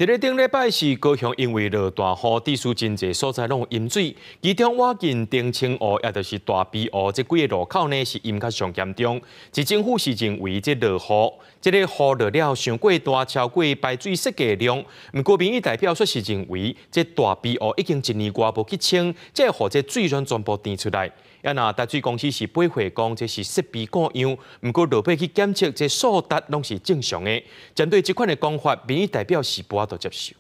佇咧頂禮拜是高雄，因為落大雨，致使真濟所在攏有淹水。其中，倚近澄清湖，也就是大埤湖，這幾个路口呢是淹較上嚴重。市政府是認為這落雨，這个雨落了傷過大，超過排水設計量。毋過民意代表卻是認為，這大埤湖已經一年外無去清，這會予這水攏全部澱出來。啊，若台水公司是回應講，這是設備故障，毋過落尾去檢測，這數值攏是正常的。針對這款的講法，民意代表是無法度接受。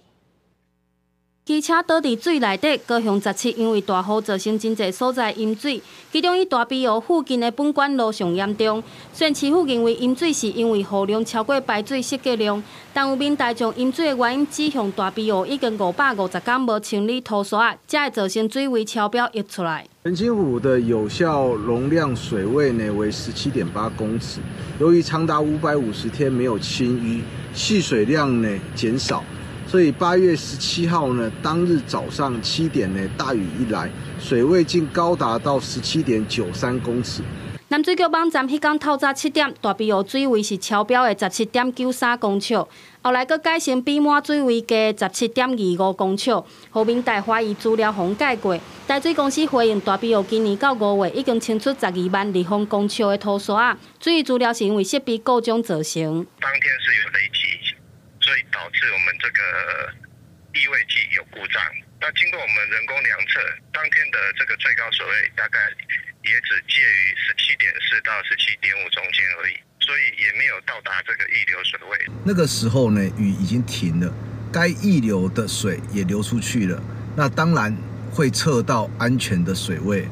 機車倒佇水內底，高雄17因為大雨造成真濟所在淹水，其中以大埤湖附近的本館路上嚴重。雖然市府認為淹水是因為雨量超過排水設計量，但有民代將淹水的原因指向大埤湖已經550天無清理塗沙，才會造成水位超標溢出來。澄清湖的有效容量水位呢為17.8公尺，由於長達550天沒有清淤，蓄水量呢減少。所以8月17號呢，當日早上7點呢，大雨一來，水位竟高達到17.93公尺。南水局網站彼工透早7點，大埤湖水位是超標的17.93公尺，後來閣改成比滿水位低17.25公尺，予民代懷疑資料予改過。台水公司回應大埤湖今年到5月已經清出12萬立方公尺的塗沙，水資料是因為設備故障造成。當天是有雷擊，所以導致我們這個液位計有故障。那經過我們人工量測，當天的這個最高水位大概也只介於17.4到17.5中間而已，所以也沒有到達這個溢流水位。那個時候呢，雨已經停了，該溢流的水也流出去了，那當然會測到安全的水位。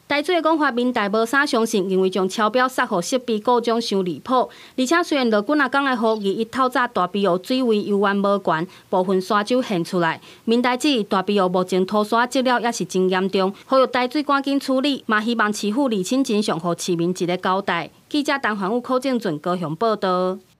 台水的講法，民代無啥相信，認為將超標殺予設備故障傷離譜。而且雖然落幾若工的雨，21透早大埤湖水位猶原無懸，部分沙洲現出來。民代質疑大埤湖目前塗沙積了也是真嚴重，呼籲台水趕緊處理，嘛希望市府釐清真相，予市民一个交代。記者陳環武、柯正俊高雄報道。